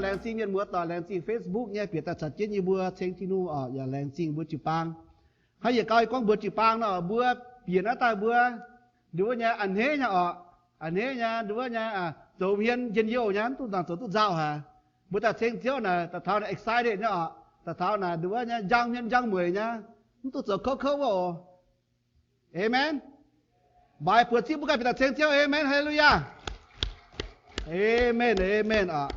Laengz zingh mienh muoz-doic, laengz zingh Facebook nyei bieqc daaih caux jienv yie mbuo ceng Tin-Hungh orqc, yaac laengz zingh mbuo jiu-baang. Hnangv yietc gau yie gorngv mbuox jiu-baang nor, mbuo bieqc naaiv daaih mbuo nduov nyei a'hneiv nyei orqc, a'hneiv nyei nduov nyei, zoux hmien njien-youh nyei, mv dungx nzangc zoux duqv nzauh haic. Mbuo daaih ceng Ziouv naaic daaih taux naaic excited nyei orqc, daaih taux naaic nduov nyei njang hmien njang mueic nyei, mv dungx zoux kouv kouv wuov oc. Aamen. Mbaix buoz zipv mbuo ganh bieqc daaih ceng Ziouv. Aamen. Haa^le^lu^yaa. Aamen, aamen orqc.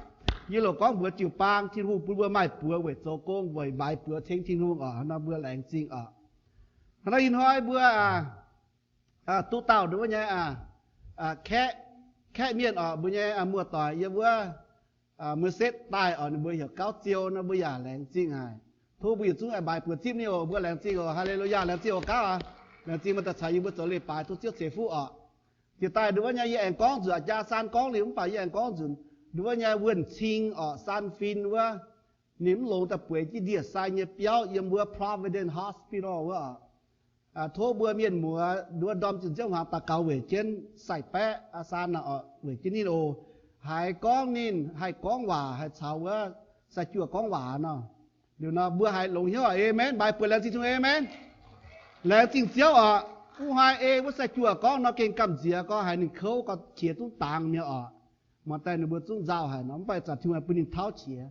Yie loc gorngv mbuox jiu-baang, Tin-Hungh bun mbuo maaih buoz weic zoux gong, weic mbaix buoz ceng Tin-Hungh orqc. Hnangv nor mbuo laengz zingh orqc. Hnangv nor ih hnoi mbuo duqv dauh nduov nyei kaeqv, kaeqv mienh orqc, mbuo nyei muoz-doic yiem wuov mbuo setv daaih orqc, ninh mbuo heuc Gauv Ziou nor, mbuo yaac laengz zingh haic. Tov mbuo yietc zungv mbaix buoz zipv ninh oc. Mbuo laengz zingh oc. Haa^le^lu^yaa. Laengz zingh oc gauv aac. Laengz zingh maaih daaih caux yie mbuo zoux leiz-baaix tov Ziouv ceix fuqv orqc. Jiex daaih nduov nyei yie aengx gorngv nzunc, jaa saan gorngv liuz mv baac yie aengx gorngv nzunc nduov nyei wuonh cing orqc, saan fin wuov, ninh mv longx daaih bueix jienv ndie-sai nyei biauv yiem wuov Providence Hospital wuov orqc. Tov mbuo mienh muoz nduov ndorm ziepc nziouv hmuangx daux gaux weic jienv sai-baeqv saan naaic orqc, weic jienv ninh oc. Haiz gorngv ninh haih gorngv waac, haih caux wuov sai-juoqc gorngv waac nor, liuz nor mbuo haiz longx hnyouv. Aamen. Mbaix buoz laengz zingh Tin-Hungh. Aamen. Laengz zingh Ziouv orqc. Wuov hnoi ei wuov sai-juoqc gorngv nor gengh gamh nziex, gorngv haiz ninh kouv, gorngv qiex zungv dangx mi'aqv orqc. Muangx daaih ninh mbuo zungv nzauh haic nor, mv baac zanc Tin-Hungh bun ninh tauv qiex.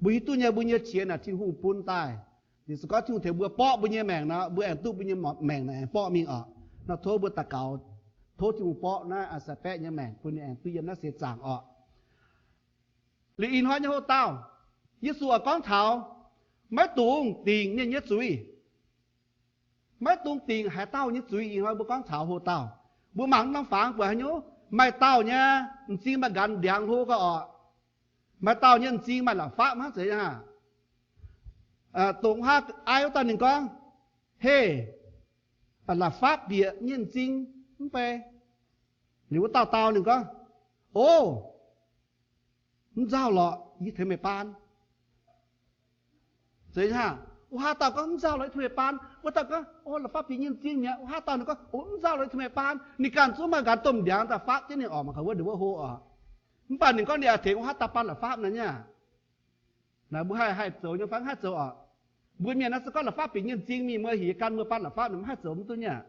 Mbuo hiuv duqv nyei mbuo nyei qiex naaic Tin-Hungh bun daaih. Ninh se gorngv Tin-Hungh tengx mbuo borqv mbuo nyei maengc nor, mbuo aengx duqv mbuo nyei maengc naaic aengx borqv mingh orqc. Nor tov mbuo daux gaux, tov Tin-Hungh borqv naaiv sai-baeqv nyei maengc bun ninh aengx duqv yiem naaiv seix zaangc orqc. Liuz ih hnoi nyei hoc-dauh, Yesu oix gorngv taux maiv dungx dingc mienh nyei zuiz. Maiv dungx dingc haaix dauh nyei zuiz. Ih hnoi mbuo gorngv taux hoc-dauh, mbuo mangc norm fangx buatc haaix nyungc, maaih dauh nyei m'zing maaih nqanx ndiangx hlo gau orqc. Maaih dauh nyei m'zing maaih la'fapv hnangv zeiz hnangv. Dongh haav ai wuov dauh ninh gorngv, Heh, la'fapv bieqc nyei m'zing mv bei. Liuz wuov dauh dau ninh gorngv, O, mv nzauh lorqc, yie tengx meih baan. Zeiz hnangv. Wuov haav dauh gorngv, Mv nzauh lorqc, yie tengx meih baan. Wuov dauh gorngv, O, la'fapv bieqc nyei m'zing mi'aqv. Wuov haav dauh ninh gorngv, O, mv nzauh lorqc, yie tengx meih baan. Ninh ganh zungv maaih nqanx domh ndiangx daaih fapv jienv ninh orqc, mangc gaax wuov ndongc wuov hlo orqc. Mv baac ninh gorngv ninh aengx tengx wuov haav dauh baan la'fapv nor nyei aqv. Naaic mbuo haih haih zoux nyei fai mv haih zoux orqc? Mbuo mienh naaiv se gorngv la'fapv bieqc nyei m'zing mingh, mbuo heuc gan mbuo baan la'fapv, mv haih zoux mv duqv nyei aqv.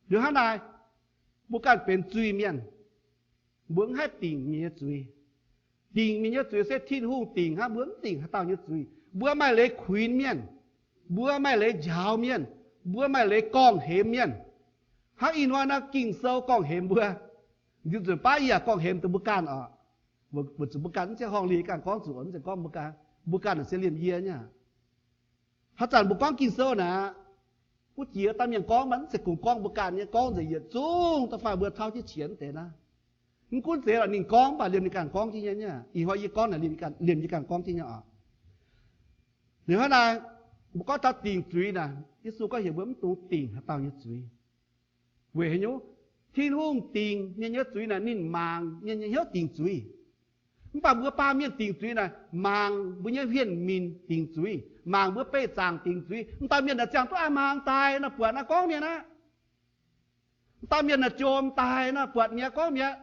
Liuz hnangv naaic, mbuo ganh benx zuiz-mienh, mbuo mv haih dingc mienh nyei zuiz. Dingc mienh nyei zuiz se Tin-Hungh dingc hnangv, mbuo mv dingc haaix dauh nyei zuiz. Mbuo maaih leiz kuinx mienh, mbuo maaih leiz njaaux mienh, mbuo maaih leiz gorngv-hemx mienh. Hnangv ih hnoi naaiv Ging-Sou gorngv-hemx mbuo. Nzunc baav yie yaac gorngv-hemx dongh mbuo ganh orqc. Weic zuqc mbuo ganh mv zeiz horngh liuz ganh gorngv zuqc, mv zeiz gorngv mbuo ganh, mbuo ganh naaic se liemh yie nyei aqv. Haaix zanc mbuo gorngv Ging-Sou naaic, wuov jiex dauh mienh gorngv, mv zeiz kungx gorngv mbuo ganh nyei, gorngv nzengc yietc zungv da'faanh mbuo tauv jienv qiex deix naaiv. Mv gunv zeiz lorqc, ninh gorngv mv baac liemh ninh ganh gorngv jienv nyei aqv. Ih hnoi yie gorngv naaic, liemh yie ganh gorngv jienv nyei aqv. Liuz hnangv naaic, mbuo gorngv taux dingc zuiz naaic, Yesu gorngv heuc mbuo mv dungx dingc haaix dauh nyei zuiz. Weic haaix nyungc? Tin-Hungh dingc mienh nyei zuiz naaic, ninh mangc mienh nyei hnyouv dingc zuiz. Mv baac mbuo baamh mienh dingc zuiz naaic, mangc mbuo nyei hmien minc dingc zuiz, mangc mbuo beih zaangc dingc zuiz. M'dauh mienh naaic ziangh duqv a'maangc daaih nor, buatc naaiv gorngv mienh aqv. M'dauh mienh naaic jomc daaih nor, buatc mi'aqv, gorngv mi'aqv.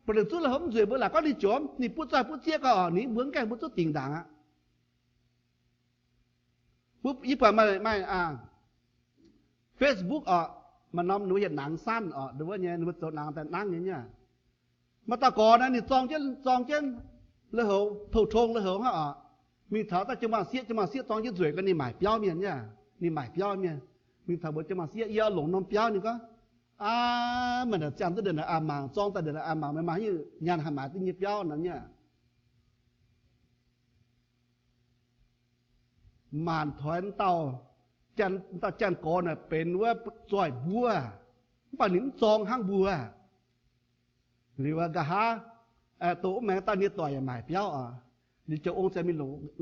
Ba'lengc zuqv la'hopv nzueic mbuo laaic gorngv ninh jomc, ninh butv zoih butv zieqv gau orqc, ninh mbuo mv gaengh mbuo zuqv dingc ndaangc aqv. Yie buatc maaih, maaih Facebook orqc, maaih norm ninh mbuo yietc nangx sanv orqc, ninh mbuo nyei, ninh mbuo zoux nangx daaih nangv nyei nyei. Maaih dauh gorx naaiv ninh zorng jienv, zorng jienv lui-houx, touh tong lui-houx hnangv orqc. Mingh taux daaih jiu-baang sieqv, jiu-baang sieqv zorng jienv nzueic gau, ninh maaic biauv mienh nyei. Ninh maaic biauv mienh. Mingh taux mbuox jiu-baang sieqv, Yie oix longc norm biauv. Ninh gorngv, Aav, meih naaic ziangh duqv ndongc naaic a'maangc, zorng daaih ndongc naaic a'maangc, meih maaih haaix nyungc nyaanh haih maaiz duqv nyei biauv nor nyei aqv. Maanc toix dauh, dauh janx-gorx naaic benx wuov zoih mbuov, mv baac ninh mv zorng hnangv mbuo. Liuz nqa'haav, doqc wuov maengx dauh nyei doic yaac maaic biauv oc. Liuz ziouc ong ziouc mingh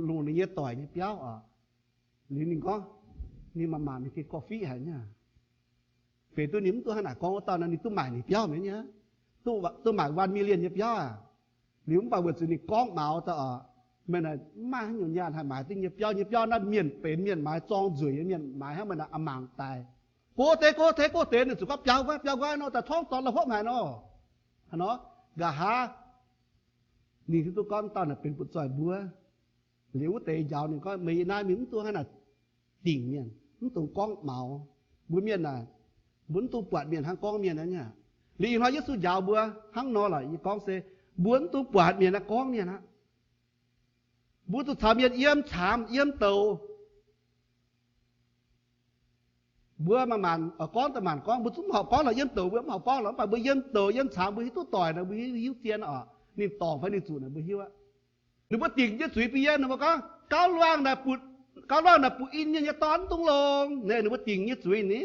longc ninh nyei doic nyei biauv oc. Liuz ninh gorngv, ninh maanc maanc ninh gengh gorngv-fiqv haic nyei. Feix duqv ninh mv duqv hnangv naaic gorngv wuov dauh nor, ninh duqv maaic ninh biauv mi'aqv nyei. Duqv maaic one million nyei biauv aqv. Liuz mv baac weic zuqc ninh gorngv maux daaih oc, meih naaic mv maaih haaix nyungc nyaanh haih maaiz duqv nyei biauv. Nyei biauv naaiv mienh benx mienh maaiz, zorng nzueic nyei mienh maaiz hnangv, meih naaic a'maangc daaih. Go deix, go deix, go deix, ninh zuqc gorngv biaux nqoi, biaux nqoi nor, daaih torngv dorngx la'hopv haic nor. Hnangv nor, nqa'haav Ninh hiuv duqv gorngv dauh naaic benx butv-zoih mbuov. Liuz wuov deix njaaux ninh gorngv, meih yie naaiv mingh mv dungx hnangv naaic dingc mienh, mv dungx gorngv maux. Mbuo mienh naaic, mbuo mv dungx buatc mienh hnangv gorngv mienh aqv. Liuz ih hnoi Yesu njaaux mbuo hnangv nor lorqc, yie gorngv se mbuo mv dungx buatc mienh hnangv gorngv mienh aqv. Mbuo zuqc caux mienh yiem caamx yiem douz. Mbuo maanc maanc oix gorngv daaih maanc gorngv, mbuo zungv mv horpc gorngv lorqc, yiem douz mbuo mv horpc gorngv lorqc, mv baac mbuo yiem douz yiem caamx mbuo hiuv duqv doic nor, mbuo hiuv zien oc. Ninh dorngc fai ninh zuqc naaic mbuo hiuv aqv. Ninh mbuo dingc nyei zuiz bun yie, ninh mbuo gorngv, gauv luangh naaic butv, gauv luangh naaic butv in mienh nyei dorn mv dungx longx. Naaiv ninh mbuo dingc nyei zuiz ni,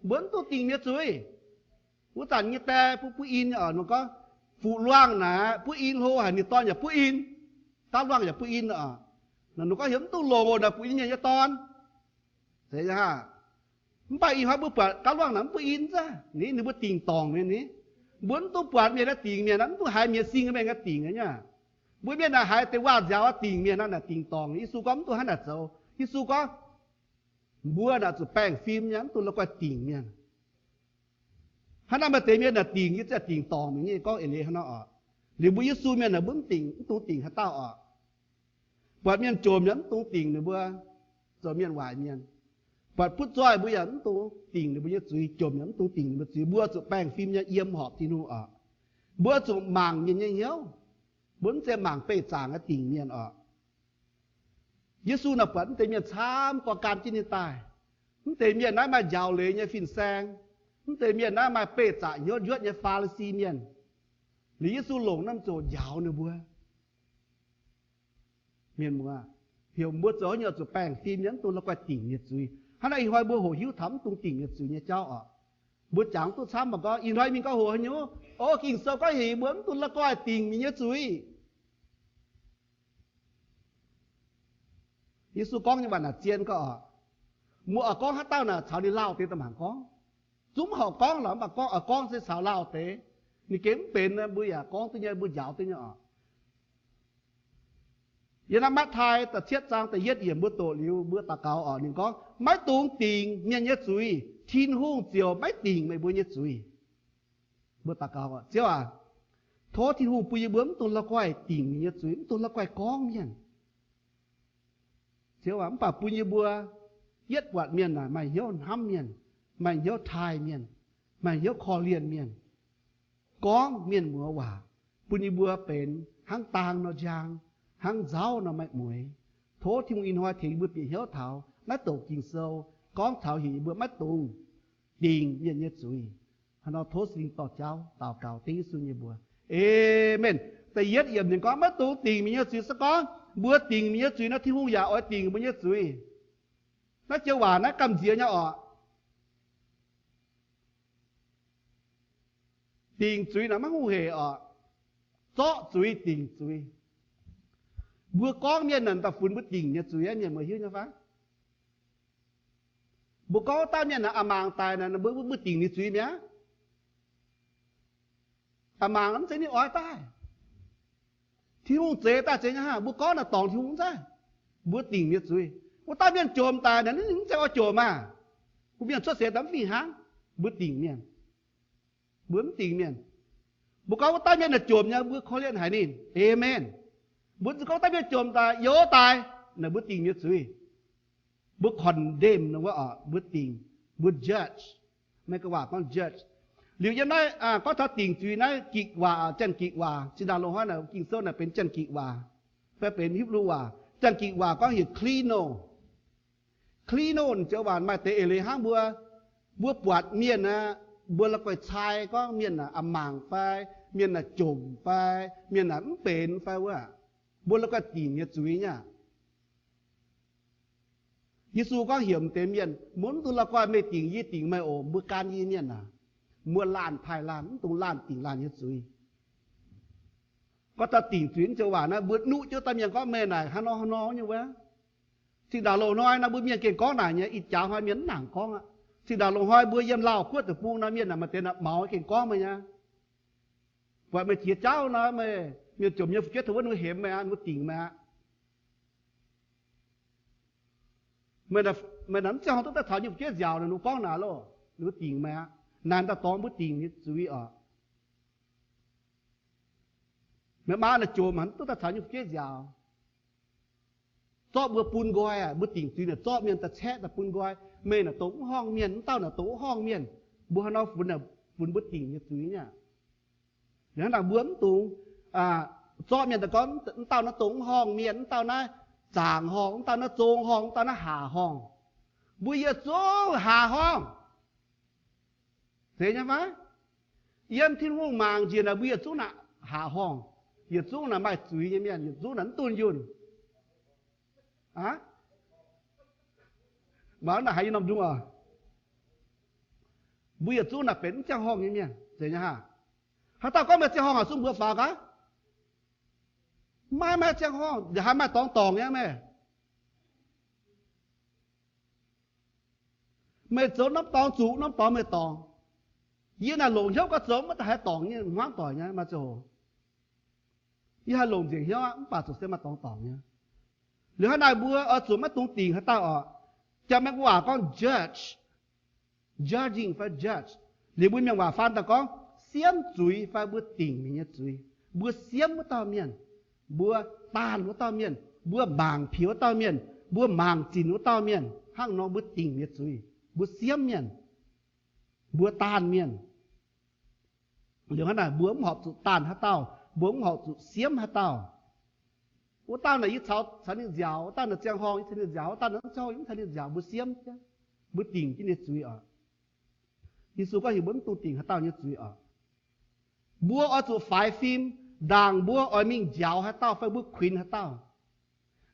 mbuo mv dungx dingc nyei zuiz. Wuov zanc nyei die butv butv in oc, ninh gorngv, fuqv luangh naaic butv in hlo haic, ninh dorn yaac butv in, gauv luangh yaac butv in oc. Ninh gorngv heuc mv dungx longx naaic butv in mienh nyei dorn. Mv baac ih hnoi mbuo buatc gauv luangh naaic mv butv in zaqv ni, ninh mbuo dingc dorngc mienh ni. Mbuo mv dungx buatc mienh naaiv dingc mienh, mv dungx haiz mienh sing mienh naaiv dingc nyei. Mbuo mienh naaic haiz deix waac-nziaaux dingc mienh naaiv, naaic dingc dorngc. Yesu gorngv mv dungx hnangv naaic zoux. Yesu gorngv, mbuo naaic zuqc baengh fim nyei, mv dungx la'guaih dingc mienh. Hnangv naaiv maaih deix mienh naaic dingc, yie ziouc dingc dorngc mingh nyei, gorngv eix leiz hnangv nor oc. Liuz mbuo Yesu mienh naaic mbuo mv dingc, mv dungx dingc haaix dauh oc. Buatc mienh jomc yaac mv dungx dingc ninh mbuo, zoux mienh waaic mienh. Buatc butv-zoih mbuo yaac mv dungx dingc ninh mbuo nyei zuiz, jomc yaac mv dungx dingc ninh mbuo zuiz. Mbuo zuqc baengh fim nyei yiem horpc Tin-Hungh oc. Mbuo zuqc mangc mienh nyei hnyouv. Mbuo mv zeiz mangc beih zaangc nyei dingc mienh oc. Yesu naaic buatc mv deix mienh camv gorngv gan jienv ninh daaih. Mv deix mienh naaiv maaih njaaux leiz nyei fin-saeng. Mv deix mienh naaiv maaih beih zaangc hnyouv njuotv nyei Faa^li^si Mienh. Liuz Yesu longc naaiv zoux njaaux ninh mbuo. Mienh muoz, heuc mbuo zoux haaix nyungc zuqc baengh fim nyei, mv dungx la'guaih dingc mienh nyei zuiz. Hnangv naaiv ih hnoi mbuo hoqc hiuv taux mv dungx dingc mienh nyei zuiz nyei jauv oc. Mbuo jangx duqv camv mangc gorngv ih hnoi mingh gauh hoqc haaix nyungc, o, Ging-Sou gorngv heuc yie mbuo mv dungx la'guaih dingc mienh nyei zuiz. Yesu gorngv nyei waac naaic zien gorngv oc, mbuo oix gorngv haaix dauh naaic caux ninh lauh deix da'maanc gorngv. Zungv mv horpc gorngv lorqc, mv baac gorngv oix gorngv se caux lauh deix. Ninh gengh mv benx, mbuo yaac gorngv duqv nyei, mbuo njaaux duqv nyei oc. Yiem naaiv Matv^taai da'cietv zaang da'yietv yiemc mbuo doqc liuz mbuo daux gaux oc. Ninh gorngv, maiv dungx dingc mienh nyei zuiz, Tin-Hungh ziouc maiv dingc meih mbuo nyei zuiz. Mbuo daux gaux oc. Ziouv aac, tov Tin-Hungh bun yie mbuo mv dungx la'guaih dingc mienh nyei zuiz, mv dungx la'guaih gorngv mienh. Ziouv aac, mv baac bun yie mbuo yietv buatc mienh naaic maaih hnyouv hnamv mienh, maaih hnyouv taaih mienh, maaih hnyouv korv-lienh mienh, gorngv mienh muoz waac, bun yie mbuo benx hnangv daang nor njang, hnangv nzauv nor maiv mueiz. Tov Tin-Hungh ih hnoi tengx yie mbuo bieqc hnyouv taux naaiv douc Ging-Sou gorngv taux heuc yie mbuo maiv dungx dingc mienh nyei zuiz. Hnangv nor tov Singx Lingh dorh jauv daux gaux dengv Yesu nyei mbuox. Aamen. Da'yietv yiemc ninh gorngv maiv dungx dingc mienh nyei zuiz. Se gorngv mbuo dingc mienh nyei zuiz nor, Tin-Hungh yaac oix dingc mbuo nyei zuiz. Naaiv joux waac naaiv gamh nziex nyei oc. Dingc zuiz naaic maiv hungh heic oc. Zorqv zuiz dingc zuiz. Mbuo gorngv mienh naaic daaih funx mbuo dingc nyei zuiz, mienh muoz hiuv nyei fai? Mbuo gorngv wuov dauh mienh naaic a'maangc daic naaic, mbuo, mbuo dingc ninh zuiz mi'aqv. A'maangc mv zeiz ninh oix daaih. Tin-Hungh zeix daaih zeiz nyei hnangv, mbuo gorngv naaic dorngc Tin-Hungh mv zeiz. Mbuo dingc nyei zuiz. Wuov dauh mienh jomc daic naaic, ninh mv zeiz oix jomc maah. Mbuo mienh cuotv seix daaih mv fih hnangv, mbuo dingc mienh. Mbuo mv dingc mienh. Mbuo gorngv wuov dauh mienh naaic jomc nyei, mbuo korv-lienh haic ninh. Aamen. Mbuo zuqc gorngv wuov dauh mienh jomc daaih, youz daaih, naaic mbuo dingc nyei zuiz. Mbuo condemn wuov oc, mbuo dingc, mbuo judge. Meiv ga waac gorngv judge. Liuz yiem naaiv gorngv taux dingc zuiz naaiv Gikc waac, Janx-Gikc waac, zinh ndaangc loz-hnoi naaic Ging-Sou naaic benx Janx-Gikc waac, fai benx Hipv^lu waac. Janx-Gikc waac gorngv heuc kli^no. Kli^no joux waac maaih deix eix leiz hnangv mbuo, mbuo buatc mienh aqv, mbuo la'guaih cai gorngv mienh naaic a'maangc fai, mienh naaic jomc fai, mienh naaic mv benx fai wuov, mbuo la'guaih dingc nyei zuiz nyei aqv. Yesu gorngv heuc deix mienh, mbuo mv dungx la'guaih meih dingc yie dingc meih oc, mbuo gan yie mienh aac, mbuo laanh taaih laanh, mv dungx laanh dingc laanh nyei zuiz. Gorngv taux dingc zuiz joux waac naaiv, mbuo nuqv jienv dauh mienh gorngv meih naaic hnangv nor hnangv nor nyei wuov. Zinh ndaangc loz-hnoi nor mbuo mienh gengh gorngv naaic nyei, ih jaax hnoi mienh mv nangc gorngv aqv. Zinh ndaangc loz-hnoi mbuo yiem Laauh Guoqv deic-bung nor, mienh naaic maaih deix naaic maux gengh gorngv meih nyei. Buatc meih jiex jauv nor, meih mienh jomc nyei fu'jueiv taux wuov, ninh mbuo hemx meih aqv, ninh mbuo dingc meih aqv. Meih naaic mv ziangh hoc duqv daaih taux nyei fu'jueiv nziaauc, ninh mbuo gorngv naaic loh, ninh mbuo dingc meih aqv. Naaic daaih dorngx mbuo dingc nyei zuiz oc. Meih maa naaic jomc haic, mv duqv daaih caux nyei fu'jueiv nziaaux. Zorqv mbuo bun nqoi aqv. Mbuo dingc zuiz naaic zorqv mienh daaih caeqv daaih bun nqoi. Meih naaic dongh wuov horngh mienh, wuov dauh naaic dongh wuov horngh mienh. Mbuo hnangv nor funx, funx mbuo dingc nyei zuiz nyei aqv. Liuz hnangv naaic mbuo mv dungx zorqv mienh daaih gorngv, wuov dauh naaiv dongh wuov horngh mienh, wuov dauh naaiv zaangc horngh, wuov dauh naaiv zong horngh, wuov dauh naaiv haac horngh. Mbuo yietc zungv haac horngh. Zeiz nyei fai? Yiem Tin-Hungh mangc njiec naaic mbuo yietc zungv naaic haac horngh. Yietc zungv naaic maaih zuiz nyei mienh, yietc zungv naaic mv dunh yunh. Aa, mv naaic haiz yie norm ndung oc. Mbuo yietc zungv naaic benx mv ziangh horngh nyei mienh. Zeiz nyei haa? Haaix dauh gorngv meih ziangh horngh aac, zungv mbuox faaux gaax. Maiv maaih ziangh horngh, yaac haih maaih dorngx dorngc nyei meih. Meih zoux norm dorngx zuqc norm dorngx meih dorngc. Yie naaic longc hnyouv gauh zoux maiv daaih haih dorngc nyei, hmuangv doic nyei, maaih ziangh hoc yie haih longc nzengc hnyouv aqv, mv baac zuqc se maaih dorngx dorngc nyei. Liuz hnangv naaic mbuo oix zuqc maiv dungx dingc haaix dauh oc. Janx-Meiv waac gorngv judge, judging fai judge. Liuz mbuo mienh waac faan daaih gorngv siemv zuiz fai mbuo dingc mienh nyei zuiz. Mbuo siemv wuov dauh mienh, mbuo daanh wuov dauh mienh, mbuo mangc piex wuov dauh mienh, mbuo mangc zinc wuov dauh mienh. Hnangv nor mbuo dingc nyei zuiz, mbuo siemv mienh, mbuo daanh mienh. Liuz hnangv naaic mbuo mv horpc zuqc daanh haaix dauh, mbuo mv horpc zuqc siemv haaix dauh. Wuov dauh naaic yie caux, caux ninh nziaaux, wuov dauh naaic ziangh horngh yie caux ninh nziaaux, wuov dauh naaiv ziangh horngh yie mv caux ninh nziaaux, mbuo siemv, mbuo dingc jienv nyei zuiz oc. Yesu gorngv heuc mbuo mv dungx dingc haaix dauh nyei zuiz oc. Mbuo oix zuqc faix fim, ndaangc mbuo oix mingh njaaux haaix dauh fai mbuo kuinx haaix dauh,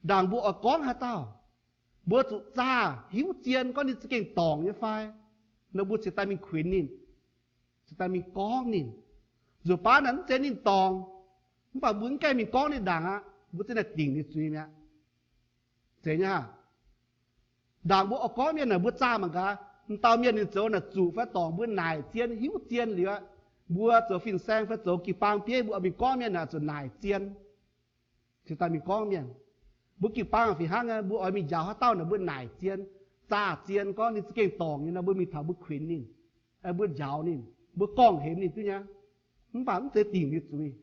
ndaangc mbuo oix gorngv haaix dauh, mbuo zuqc zaah hiuv zien gorngv ninh za'gengh dorngc nyei fai, nor mbuo cingx daaih mingh kuinx ninh, cingx daaih mingh gorngv ninh. Nzunc baav naaic mv zeiz ninh dorngc, mv baac mbuo mv gaengh mingh gorngv ninh ndaangc aqv, mbuo za'naaic dingc ninh zuiz mi'aqv. Zeiz nyei haa? Ndaangc mbuo oix gorngv mienh naaic mbuo zaah mangc gaax, m'dauh mienh ninh zoux naaic zuqc fai dorngc mbuo naaic zien hiuv zien liuz aqv. Mbuo zoux fin-saeng fai zoux jiu-baang bieiv mbuo oix mingh gorngv mienh naaic zuqc naaic zien, cingx daaih mingh gorngv mienh. Mbuo jiu-baang fih hnangv nyei, mbuo oix mingh njaaux haaix dauh naaic mbuo naaic zien, zaah zien gorngv ninh za'gengh dorngc nyei nor mbuo mingh taux mbuo kuinx ninh, mbuo njaaux ninh, mbuo gorngv-hemx ninh duqv nyei, mv baac mv zeiz dingc ninh zuiz.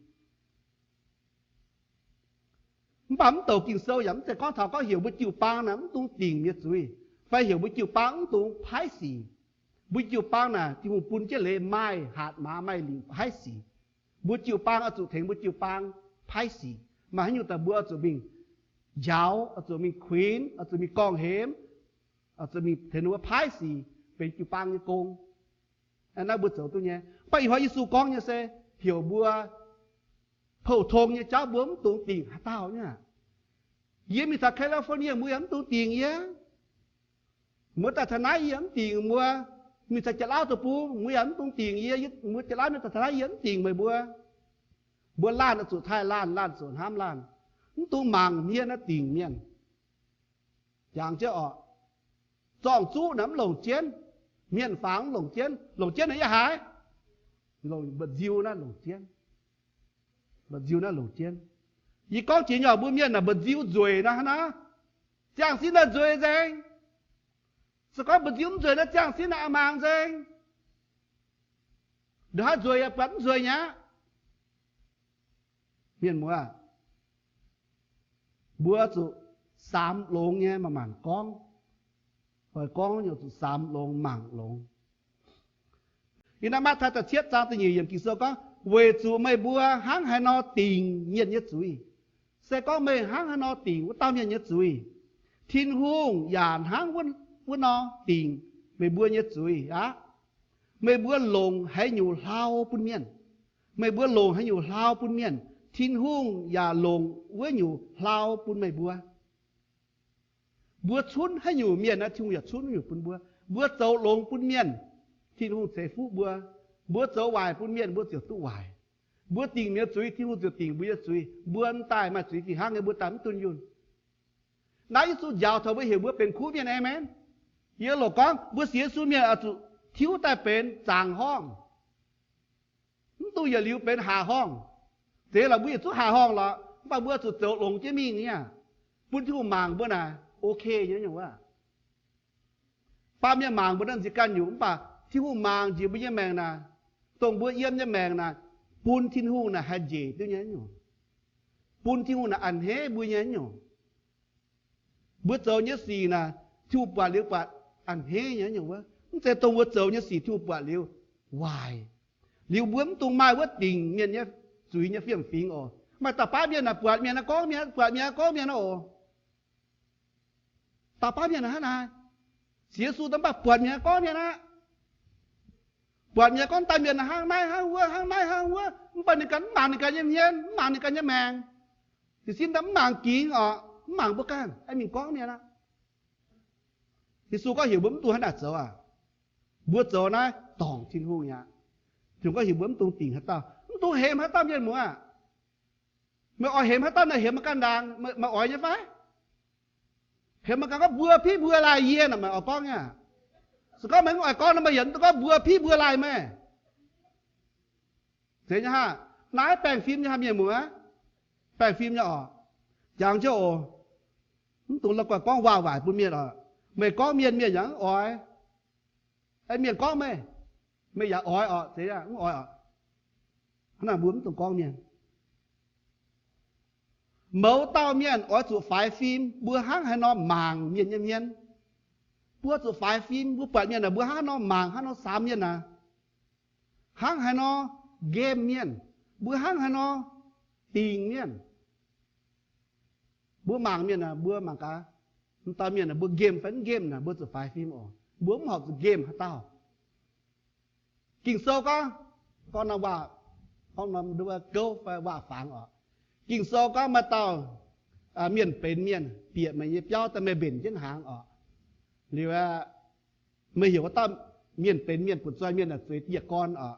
Mv baac mv douc Ging-Sou yaac mv zeiz gorngv taux gorngv heuc mbuo jiu-baang naaic mv dungx dingc nyei zuiz, fai heuc mbuo jiu-baang mv dungx paaiv sic. Mbuo jiu-baang naaic Tin-Hungh bun jienv leiz maaih hatc maaz maaih lingc paaiv sic. Mbuo jiu-baang oix zuqc tengx mbuo jiu-baang paaiv sic. Maaih haaix nyungc daaih mbuo oix zuqc mingh njaaux, oix zuqc mingh kuinx, oix zuqc mingh gorngv-hemx, oix zuqc mingh tengx ninh mbuo paaiv sic benx jiu-baang nyei gong. Naaiv mbuo zoux duqv nyei. Mv baac ih hnoi Yesu gorngv nyei se heuc mbuo pou-tong nyei jauv mbuo mv dungx dingc haaix dauh nyei. Yie mingh taux California mbuo yaac mv dungx dingc yie. Mbuo daaih taux naaiv yie yaac mv dingc mbuo. Mingh taux Janx-Lauv deic-bung mbuo yaac mv dungx dingc yie. Mbuo Janx-Lauv mienh daaih taux naaiv yie mv dingc meih mbuo. Mbuo laanh oix zuqc taaih laanh, laanh zuqc hnamv laanh. Mv dungx mangc hmien naaiv dingc mienh. Jangx jienv oc. Zorng-zuqv naaic mv longc jienv. Hmien-fangx mv longc jienv. Longc jienv naaic yie haaix? Longc mba'nziu naaiv longc jienv. Mba'nziu naaiv longc jienv. Yie gorngv jiex nyei oc, mbuo mienh naaic mba'nziu nzueic naaiv hnangv naaiv, ziangh sin naaic nzueic nzengc. Se gorngv mba'nziu mv nzueic naaiv ziangh sin naaic a'maangc nzengc. Ndongc haaix nzueic yaac buatc mv nzueic nyei aqv. Mienh muoz, mbuo zuqc samx longx nyei mangc mangc gorngv. Oix gorngv nyei zuqc samx longx mangc longx. Yiem naaiv Matv^taai da'cietv zaang da'nyeic yiemc Ging-Sou gorngv, weic zuqc meih mbuo hnangv haaix nor dingc mienh nyei zuiz, se gorngv meih hnangv haaix nor dingc wuov dauh mienh nyei zuiz, Tin-Hungh yaac hnangv wuov nor dingc meih mbuo nyei zuiz aqv. Meih mbuo longc haaix nyungc hlau bun mienh, meih mbuo longc haaix nyungc hlau bun mienh, Tin-Hungh yaac longc wuov nyungc hlau bun meih mbuo. Mbuo cunv haaix nyungc mienh naaiv, Tin-Hungh yaac cunv wuov nyungc bun mbuo. Mbuo zoux longx bun mienh, Tin-Hungh ceix fuqv mbuo. Mbuo zoux waaic bun mienh, mbuo ziouc duqv waaic. Mbuo dingc mienh nyei zuiz, Tin-Hungh ziouc dingc mbuo nyei zuiz. Mbuo m'daaih maaih zuiz fih hnangv nyei, mbuo daaih mv dunh yunh. Naaiv Yesu njaaux taux mbuo, heuc mbuo benx kuv mienh, aamen. Yie loc gorngv mbuo sienx Yesu mienh oix zuqc tiuv daaih benx zaangc horngh, mv dungx yietc liuz benx haac horngh. Zeiz lorqc, mbuo yietc zungv haac horngh lorqc, mv baac mbuo zuqc zoux longx jienv mingh nyei aqv, bun Tin-Hungh mangc mbuo naaic ok nyei nyungc wuov. Baamh mienh mangc mbuo naaiv nziex ganh nyungc, mv baac Tin-Hungh mangc njiec mbuo nyei maengc naaic, dongh mbuo yiem nyei maengc naaic, bun Tin-Hungh naaic haih njiec duqv nyei nyungc. bun Tin-Hungh naaic a'hneiv mbuo nyei nyungc. Mbuo zoux nyei sic naaic, Tin-Hungh buatc liuz buatc a'hneiv nyei nyungc wuov. Mv zeiz dongh mbuo zoux nyei sic Tin-Hungh buatc liuz waaic. Liuz mbuo mv dungx maaih wuov dingc mienh nyei zuiz nyei fiem-fingx oc. Maaih dauh baav mienh naaic buatc mienh naaiv gorngv mienh, buatc mienh naaiv gorngv mienh naaiv oc. Dauh baav mienh hnangv naaic, sienx Yesu daaih mv baac buatc mienh naaiv gorngv mienh aqv. Buatc mienh gorngv daaih mienh hnangv naaiv hnangv wuov, hnangv naaiv hnangv wuov, mv baac ninh ganh mv mangc ninh ganh nyei hmien, mv mangc ninh ganh nyei maengc. Jiez sin daaih mv mangc gingx oc, mv mangc mbuo ganh, aengx mingh gorngv mienh aqv. Yesu gorngv heuc mbuo mv dungx hnangv naaic zoux aac. Mbuo zoux naaiv dorngc Tin-Hungh aqv. Tin-Hungh gorngv heuc mbuo mv dungx dingc haaix dauh, mv dungx hemx haaix dauh mienh muoz aqv. Meih oix hemx haaix dauh naaic hemx meih ganh ndaangc, meih oix nyei fai? Hemx meih ganh gorngv mbuo piv mbuo laih yie naaic, meih oix gorngv nyei aqv. Se gorngv meih mv oix gorngv nor, meih yietc mv dungx gorngv mbuo piv mbuo laih meih. Zeiz nyei hnangv. Naaiv baengh fim nyei hnangv mienh muoz, baengh fim nyei oc. Jangx jienv oc. Mv dungx la'guaih gorngv waac-waaic bun mienh oc. Meih gorngv mienh, mienh yaac mv oix. Mienh gorngv meih, meih yaac oix oc, zeiz mv oix oc. Hnangv naaic mbuo mv dungx gorngv mienh. Mouz dauh mienh oix zuqc faix fim, mbuo hnangv haaix nor mangc mienh nyei hmien. Mbuo zuqc faix fim, mbuo buatc mienh naaic, mbuo hnangv haaix nor mangc, hnangv haaix nor samx mienh naaic, hnangv haaix nor nqemh mienh, mbuo hnangv haaix nor dingc mienh. Mbuo mangc mienh naaic, mbuo mangc gaax, m'dauh mienh naaic mbuo nqemh fai mv nqemh naaic, mbuo zuqc faix fim oc. Mbuo mv horpc zuqc nqemh haaix dauh. Ging-Sou gorngv, gorngv norm waac, gorngv norm gouv fai waac-fangx oc. Ging-Sou gorngv maaih dauh mienh benx mienh bieqc meih nyei biauv daaih, meih mbenc jienv hnaangx oc. Liuz aeqv, meih heuc wuov dauh mienh benx mienh butv-zoih mienh naaic zueiz dieh gorn oc.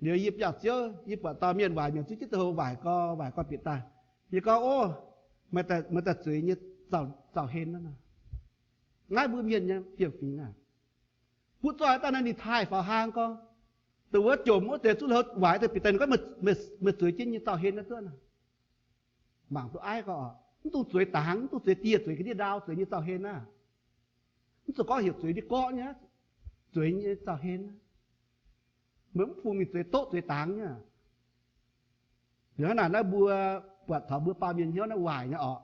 Liuz yie biauv-ziouv, yie buatc dauh mienh waaic mienh zuqv jienv da'houv waaic gau, waaic gau bieqc daaih. Yie gorngv, Ov, meih daaih zueiz nyei zauh hen aqv. Naaiv mbuo mienh nyei fiem-fingx aac. Butv-zoih daaih naaiv ninh taaih faaux hlang gorngv, dongh wuov jomc wuov deix zuqv houv waaic daaih bieqc daaih, ninh gorngv, Meih zueiz jienv nyei zauh hen naaiv duqv aqv. Mangc duqv aiv gorngv oc, mv dungx zueiz dangx, mv dungx zueiz dieh, zueiz ga'ndiev ndau, zueiz nyei zauh hen aqv. Mv zuqc gorngv heuc zueiz ndie-gorqv nyei, zueiz nyei zauh hen aqv. Meih mv fungx mingh zueiz doqv zueiz dangx nyei. Liuz hnangv naaic naaiv mbuo buatc taux mbuo baamh mienh hnyouv naaiv waaic nyei oc.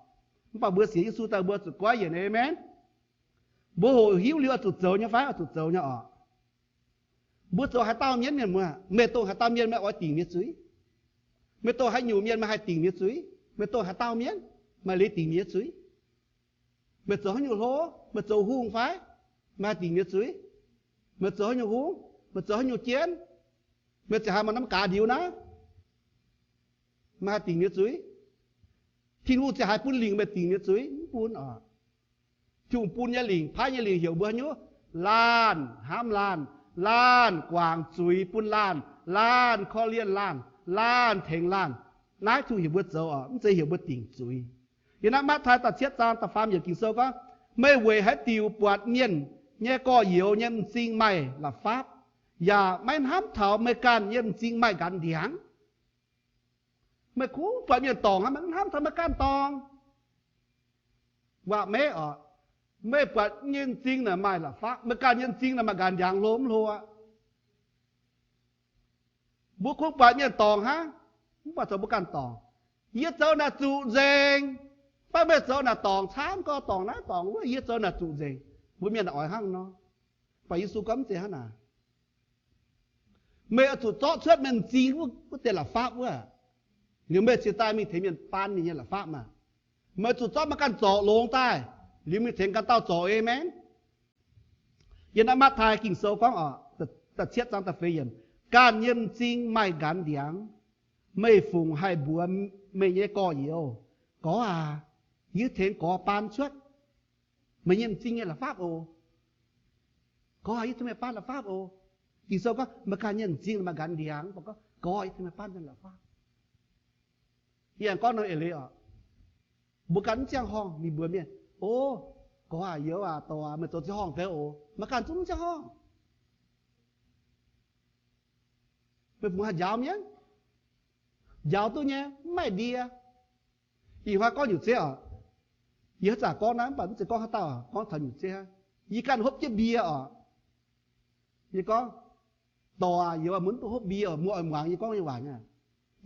Mv baac mbuo sienx Yesu daaih mbuo zuqc goiv yienc, aamen. Mbuo hoqc hiuv liuz oix zuqc zoux nyei fai? Oix zuqc zoux nyei oc. Mbuo zoux haaix dauh mienh, mienh muoz, meih dongh haaix dauh mienh meih oix dingc mienh zuiz? Meih dongh haaix nyungc mienh meih haih dingc mienh zuiz? Meih dongh haaix dauh mienh meih liuz dingc mienh zuiz? Meih zoux haaix nyungc hlo? Meih zoux hungh fai? Meih haih dingc mienh zuiz? Meih zoux haaix nyungc hungh? Meih zoux haaix nyungc jienv? Meih ziouc haiz maaih norm gaax ndiux naaiv, meih haih dingc mienh zuiz? Tin-Hungh ziouc haiz bun lingc meih dingc mienh zuiz? Mv bun oc. Tin-Hungh bun nyei lingc, paaiv nyei lingc heuc mbuo haaix nyungc? Laanh hnamv laanh, laanh guangc zuiz bun laanh, laanh korv-lienh laanh, laanh tengx laanh. Naaiv Tin-Hungh heuc mbuo zoux oc, mv zeiz heuc mbuo dingc zuiz. Yiem naaiv Matv^taai da'cietv zaang da'faam yiemc Ging-Sou gorngv, Meih weic haaix diuc buatc mienh nyei gorx-youz nyei m'zing maaih la'fapv, yaac maiv hnamv taux meih ganh nyei m'zing maaih nqanx ndiangx? Meih kungx buatc mienh dorngc hnangv, meih mv hnamv taux meih ganh dorngc. Waac-meiv oc, meih buatc nyei m'zing naaic maaih la'fapv, meih ganh nyei m'zing naaic maaih nqanx ndiangx hlo mv hlo aqv? Mbuo kungx buatc mienh dorngc hnangv, mv baac zoux mbuo ganh dorngc. Yie zoux naaic zuqc nzengc, mv baac meih zoux naaic dorngc camv, gorx dorngc naaiv dorngc wuov, yie zoux naaic zuqc nzengc. Mbuo mienh oix hnangv nor, mv baac Yesu gorngv mv zeiz hnangv naaic. Meih oix zuqc zorqv cuotv meih m'zing wuov deix la'fapv wuov, liuz meih cingx daaih mingh tengx mienh baan ninh nyei la'fapv maah. Meih zuqc zorqv meih ganh zorc longx daaih, liuz mingh tengx ganh dauh zorc, aamen. Yiem naaiv Matv^taai Ging-Sou gorngv oc, da'cietv zaang da'feix yiemc, Ganh nyei m'zing maaih nqanx ndiangx. Meih fungc haih mbuox meih nyei gorx-youz, Gorx aac, yie tengx gorx baan cuotv. Meih nyei m'zing nyei la'fapv oc. Gorx aac, yie tengx meih baan la'fapv oc. Ging-Sou gorngv meih ganh nyei m'zing maaih nqanx ndiangx, gorngv, Gorx, yie tengx meih baan la'fapv. Yie aengx gorngv norm eix leiz oc, mbuo ganh mv ziangh horngh mingh mbuox mienh, O, gorx aac, youz aac, dorc aac, meih zoux ziangh horngh deix oc. Meih ganh zungv mv ziangh horngh. Meih fungx haih njaaux mienh? Njaaux duqv nyei, mv maaih ndie. Ih hnoi gorngv nyungc zeiv oc. Yie haaix zanc gorngv naaiv mv baac mv zeiz gorngv haaix dauh, gorngv taux nyungc zeiv aqv. Yie ganh hopv jienv mbie oc. Yie gorngv, Dorc aac, youz aac, mbuo mv dungx hopv mbie oc. Mbuo oix muangx yie gorngv nyei waac nyei.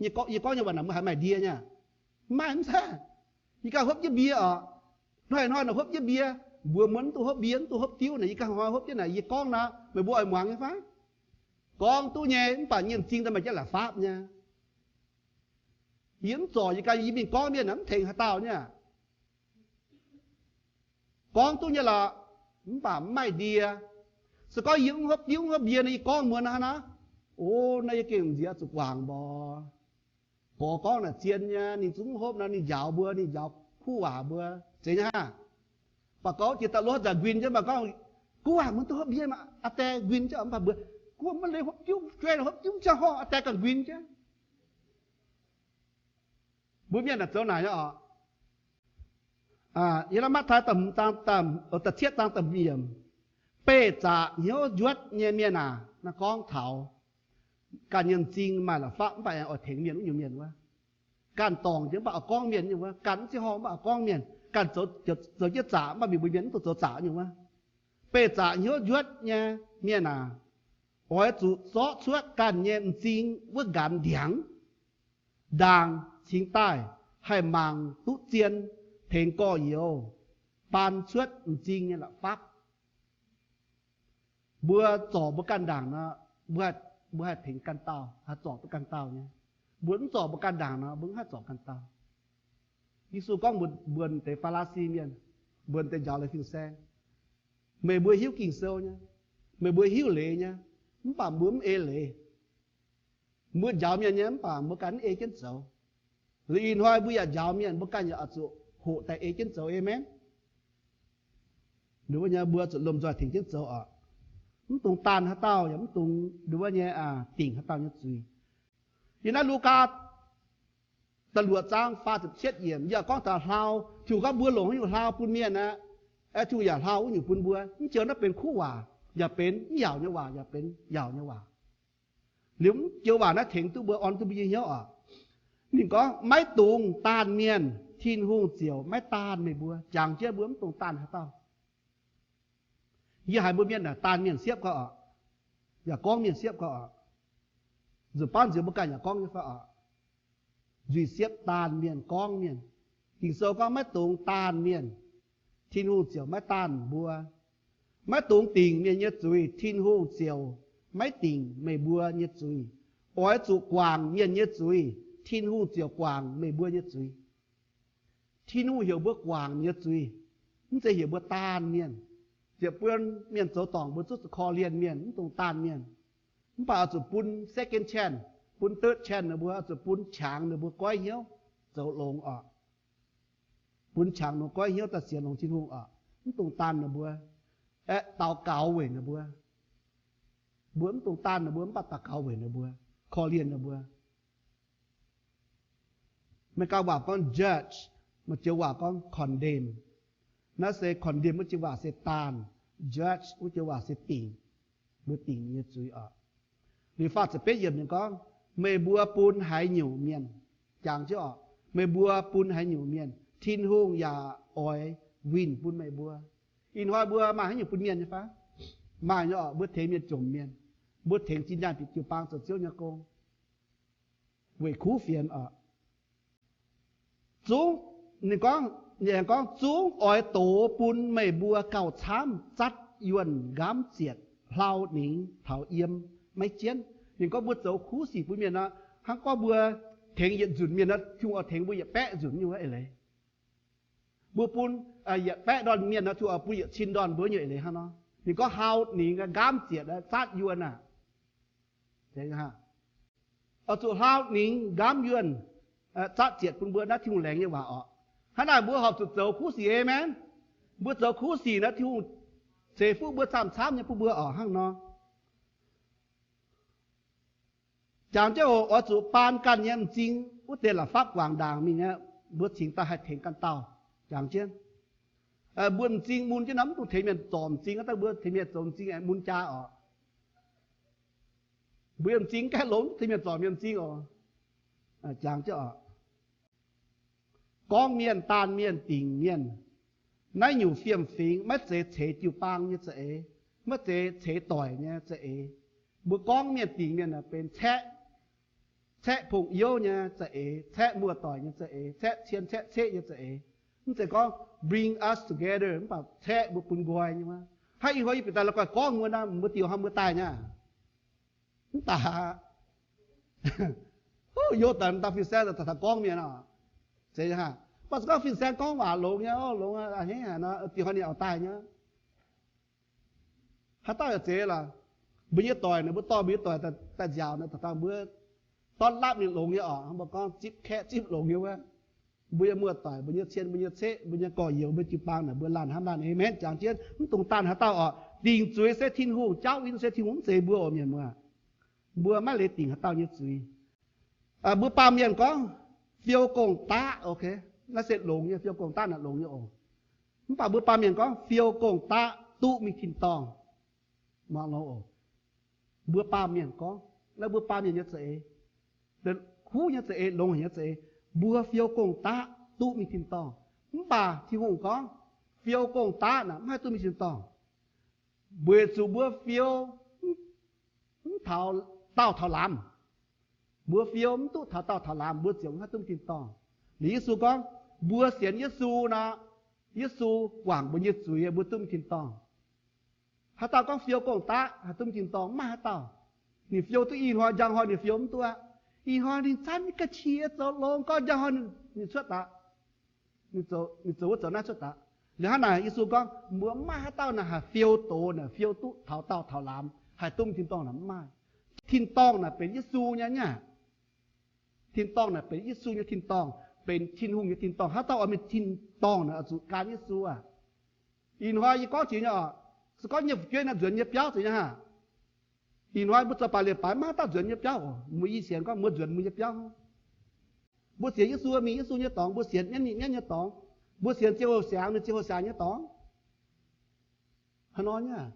Yie gorngv nyei waac naaic mbuo haiz maaih ndie nyei aqv. Mv maaih, mv zeiz. Yie ganh hopv jienv mbie oc. Hnoi-hnoi naaic hopv jienv mbie. Mbuox mbuo mv dungx hopv mbie, mv dungx hopv diuv naaic, yie ganh hnoi-hnoi hopv jienv naaic, yie gorngv naaic, meih mbuo oix muangx nyei fai? Gorngv duqv nyei, mv baac nyei m'zing daaih maaih jienv la'fapv nyei. Yie mv zorc yie ganh, yie mingh gorngv mienh naaic mv tengx haaix dauh nyei aqv. Gorngv duqv nyei lorqc, mv baac mv maaih ndie. Se gorngv yie mv hopv diuv mv hopv mbie nor, yie gorngv mbuox naaiv hnangv naaiv, o, naaiv yie gengh nziex zuqc guangc mborqc. Gorx gorngv naaic zien nyei, ninh zungv mv hopv nor, ninh njaaux mbuo, ninh njaaux kuv waac mbuo, zeiz nyei hnangv. Mv baac gorngv jiex daaih lorz nzanc nquin jienv, mv baac gorngv, guv waac mbuo duqv hopv mbie, aa die nquin jienv, mv baac mbuo, guv mv leiz hopv diuv, juei hopv diuv ziangh hoc, aa die ganh nquin jienv. Mbuo mienh naaic zoux naaic nyei oc. Yiem naaiv Matv^taai da'hmz zaang, da'cietv zaang da'hmz yiemc, beih zaqc hnyouv njuotv nyei mienh aah! Naaiv gorngv taux ganh nyei m'zing maaih la'fapv mv baac aengx oix tengx mienh wuov nyungc mienh wuov. Ganh dorngc jiex mv baac oix gorngv mienh nyungc wuov, ganh mv ziangh hoc mv baac oix gorngv mienh, ganh zoux jienv zaqc mv baac mingh mbuox mienh mv dungx zoux zaqc nyungc wuov. Beih zaqc hnyouv njuotv nyei mienh aah! Oix zuqc zorqv cuotv ganh nyei m'zing wuov nqanx ndiangx, ndaangc cingx daaih haih mangc duqv zien, tengx gorx-youz baan cuotv m'zing nyei la'fapv. Mbuo zorc mbuo ganh ndaangc nor, mbuo haih tengx ganh dauh, haih zorc duqv ganh dauh nyei. Mbuo mv zorc mbuo ganh ndaangc nor, mbuo mv haih zorc ganh dauh. Yesu gorngv mbuox deix Faa^li^si mienh, mbuox deix njaaux leiz fin-saeng, meih mbuo hiuv Ging-Sou nyei, meih mbuo hiuv leiz nyei, mv baac mbuo mv ei leiz. Mbuo njaaux mienh nyei mv baac mbuo ganh mv ei jienv zoux. Liuz ih hnoi mbuo yaac njaaux mienh, mbuo ganh yaac oix zuqc hoqc daaih ei jienv zoux. Aamen. Nduov nyei mbuo zuqc lomh nzoih tengx jienv zoux oc. Mv dungx daanh haaix dauh, yaac mv dungx nduov nyei dingc haaix dauh nyei zuiz. Yiem naaiv Lugaa da'luoqc zaang faah ziepc cietv yiemc, yaac gorngv taux hlau. Tin-Hungh gorngv mbuo longc haaix nyungc hlau bun mienh aqv, Tin-Hungh yaac hlau wuov nyungc bun mbuo. Mv joux naaiv benx kuv waac, yaac benx mv yaauc nyei waac, yaac benx yaauc nyei waac. Liuz mv joux waac naaiv tengx duqv mbuo, orn duqv mbuo nyei hnyouv oc. Ninh gorngv, maiv dungx daanh mienh, Tin-Hungh ziouc maiv daanh meih mbuo. Jangx jienv mbuo mv dungx daanh haaix dauh. Yie haiz mbuo mienh naaic daanh mienh siepv gau oc, yaac gorngv mienh siepv gau oc. Nzunc baav nziex mbuo ganh yaac gorngv nyei fai oc? Nzuih siepv daanh mienh, gorngv mienh. Ging-Sou gorngv maiv dungx daanh mienh, Tin-Hungh ziouc maiv daanh mbuo. Maiv dungx dingc mienh nyei zuiz, Tin-Hungh ziouc maiv dingc meih mbuo nyei zuiz. Oix zuqc guangc mienh nyei zuiz, Tin-Hungh ziouc guangc meih mbuo nyei zuiz. Tin-Hungh heuc mbuo guangc mienh nyei zuiz, mv zeiz heuc mbuo daanh mienh. Ziepc buonc mienh zoux dorngc mbuo zuqc korv-lienh mienh, mv dungx daanh mienh. Mv baac oix zuqc bun second chance, bun third chance ninh mbuo, oix zuqc bun qangx ninh mbuo goiv hnyouv zoux longx oc. Bun qangx ninh mbuo goiv hnyouv daaih sienx longx Tin-Hungh oc. Mv dungx daanh ninh mbuo, aeqv, daux gaux weic ninh mbuo. Mbuo mv dungx daanh ninh mbuo, mv baac daux gaux weic ninh mbuo, korv-lienh ninh mbuo. Meigaa waac gorngv judge, maaih joux waac gorngv condemn. Naaiv se condemn wuov joux waac se daanh, judge wuov joux waac se dingc. Mbuo dingc ninh nyei zuiz oc. Liuz faah ziepc betv yiemc ninh gorngv, meih mbuo bun haaix nyungc mienh, jangx jienv oc, meih mbuo bun haaix nyungc mienh, Tin-Hungh yaac oix winh bun meih mbuo. Ih hnoi mbuo maaih haaix nyungc bun mienh nyei fai? Maaih nyei oc. Mbuo tengx mienh jomc mienh, mbuo tengx zinh ndaangc bieqc jiu-baang zoux Ziouv nyei gong, weic kuv fienx oc. Zungv, ninh gorngv, ninh aengx gorngv, zungv oix dox bun meih mbuo gauh camv, zatv yuonh, nqaamv zietc, hlau ningx taux yiem maiv jienv. Ninh gorngv mbuo zoux kuv sic bun mienh nor, hnangv gorngv mbuo tengx yietc nzunc mienh nor, Tin-Hungh oix tengx mbuo yietc baeqv nzunc nyei wuov eix leiz. Mbuo bun yietc baeqv ndorn mienh nor, Tin-Hungh oix bun yietc cin ndorn mbuo nyei eix leiz hnangv nor. Ninh gorngv hlau ningx, nqaamv zietc, zatv yuonh aah. Oix zuqc hlau ningx, nqaamv yuonh, zatv zietc bun mbuo, naaiv Tin-Hungh laengz nyei waac oc. Hnangv naaic mbuo horpc zuqc zoux kuv sic, aamen. Mbuo zoux kuv sic nor, Tin-Hungh ceix fuqv mbuo camv-camv nyei bun mbuo oc, hnangv nor. Jangx jienv oc, oix zuqc baan ganh nyei m'zing wuov deix la'fapv guangc ndaangc mingh aqv. Mbuo cingx daaih haih tengx ganh dauh. Jangx jienv, mbuo m'zing mun jienv nor, mv dungx tengx mienh zorc m'zing, aa, mbuo tengx mienh zoux m'zing aengx mun jaa oc. Mbuo yiem m'zing gaeqv longx, tengx mienh zorc mienh m'zing oc. Jangx jienv oc, gorngv mienh, daanh mienh, dingc mienh, naaiv nyungc fiem-fingx maiv zeiz ceix jiu-baang nyei za'eix, maiv zeiz ceix doic nyei za'eix. Mbuo gorngv mienh, dingc mienh benx caeqv, caeqv pongx youv nyei za'eix, caeqv muoz-doic nyei za'eix, caeqv cien caeqv ceqv nyei za'eix. Mv zeiz gorngv bring us together, mv baac caeqv mbuo bun nqoi nyei wuov. Hnangv ih hnoi yie bieqc daaih la'guaih gorngv mbuo naaiv, mbuo diuh hnoi mbuo daaih nyei aqv? Mv baac youv daaih dauh fin-saeng daaih taux gorngv mienh oc. Zeiz nyei aqv. Mv baac se gorngv fin-saeng gorngv waac longx nyei, longx a'hneiv haic nor, diuh hnoi ninh oix daaih nyei. Haaix dauh yaac zeiz lorqc. Mbuo nyei doic naaic, mbuo dorh mbuo nyei doic daaih nziaauc naaic, mbuo dorn lapv ninh longx nyei oc. Mbuo gorngv zipv kaeqv zipv longx nyei wuov. Mbuo nyei muoz-doic, mbuo nyei cien, mbuo nyei ceqv, mbuo nyei gorx-youz, mbuo jiu-baang naaic, mbuo laanh hnamv laanh, aamen, jangx jienv mv dungx daanh haaix dauh oc. Dingc zuiz se Tin-Hungh, jaauv win se Tin-Hungh, mv zeiz mbuo oc mienh muoz. Mbuo maiv leiz dingc haaix dauh nyei zuiz. Mbuo baamh mienh gorngv fiou gong-daqv, naaiv se longx nyei, fiou gong-daqv naaic longx nyei oc. Mv baac mbuo baamh mienh gorngv fiou gong-daqv duqv mingh tin-dorngh. Mbuo baamh mienh gorngv, naaiv mbuo baamh mienh nyei za'eix, huv nyei za'eix, longx haic nyei za'eix, mbuo fiou gong-daqv duqv mingh tin-dorngh. Mv baac Tin-Hungh gorngv fiou gong-daqv naaic mv haih duqv mingh tin-dorngh, weic zuqc mbuo fiou mv taux daauh taux lamz. Mbuo fiou mv duqv taux daauh taux lamz, mbuo ziouc mv haih duqv mingh tin-dorngh. Liuz Yesu gorngv, mbuo sienx Yesu nor, Yesu guangc mbuo nyei zuiz, mbuo duqv mingh tin-dorngh. Haaix dauh gorngv fiou gong-daqv haih duqv mingh tin-dorngh? Mv maaih haaix dauh. Ninh fiou duqv ih hnoi, njang hnoi ninh fiou mv duqv aqv. Ih hnoi ninh camv nyei ga'qiex zoux longx gorx, njang hnoi ninh cuotv daqc. Ninh zoux wuov zoux naaiv cuotv daqc. Liuz hnangv naaic Yesu gorngv mbuo mv maaih haaix dauh naaic haih fiou doz naaic fiou duqv taux daauh taux lamz haih duqv mingh tin-dorngh naaic mv maaih. Tin-dorngh naaic benx Yesu nyei nyei aqv. Tin-dorngh naaic benx Yesu nyei tin-dorngh, benx Tin-Hungh nyei tin-dorngh. Haaix dauh oix mingh tin-dorngh naaic oix zuqc gan Yesu aqv. Ih hnoi yie gorngv jiex nyei oc, se gorngv nyei fu'jueiv naaiv nzuonx nyei biauv zeiz nyei aqv. Ih hnoi mbuo zoux baac leiz-baaix maiv haaix dauh nzuonx nyei biauv oc. Mbuo i sienx gorngv mbuo nzuonx mbuo nyei biauv. Mbuo sienx Yesu mingh Yesu nyei dorngx, mbuo sienx mienv mingh mienv nyei dorngx, mbuo sienx ziangh hoc siangx mingh ziangh hoc siangx nyei dorngx. Hnangv nor nyei aqv.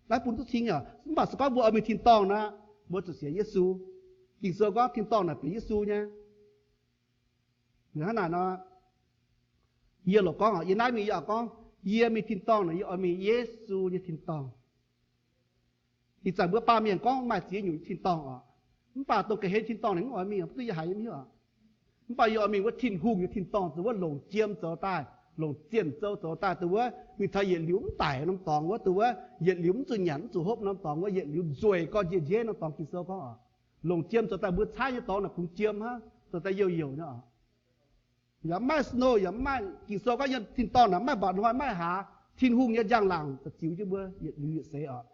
Naaiv bun duqv cing nyei oc. Mv baac se gorngv mbuo oix mingh tin-dorngh nor, mbuo zuqc sienx Yesu. Ging-Sou gorngv tin-dorngh naaic benx Yesu nyei. Hnangv naaic nor, yie lorqc gorngv oc, yie naaiv mingh yie oix gorngv, yie mingh tin-dorngh naaic yie oix mingh Yesu nyei tin-dorngh. Ih zanc mbuo baamh mienh gorngv maaih ziex nyungc tin-dorngh oc. Mv baac dongh ga'hlen tin-dorngh ninh mv oix mingh, mv duqv yie haiz nyei oc. Mv baac yie oix mingh wuov Tin-Hungh nyei tin-dorngh, dongh wuov longc jiem zoux daaih, longc zienh zouv zoux daaih, dongh wuov mingh taux yietc liuz mv daic norm dorngx wuov, dongh wuov yietc liuz mv zuqc nyanc mv zuqc hopv norm dorngx wuov, yietc liuz nzueic gorx njiec njieiv norm dorngx. Ging-Sou gorngv oc, longc jiem zoux daaih, mbuo caaiv nyei dorngx naaic kungx jiem hnangv, zoux daaih youh youc nyei oc. Yaac mv maaih snow, yaac mv maaih, Ging-Sou gorngv yiem tin-dorngh naaic mv maaih mba'hnoi, mv maaih hlaax. Tin-Hungh nyei njang-laangc ziux jienv mbuo yietc liuz yietc seix oc.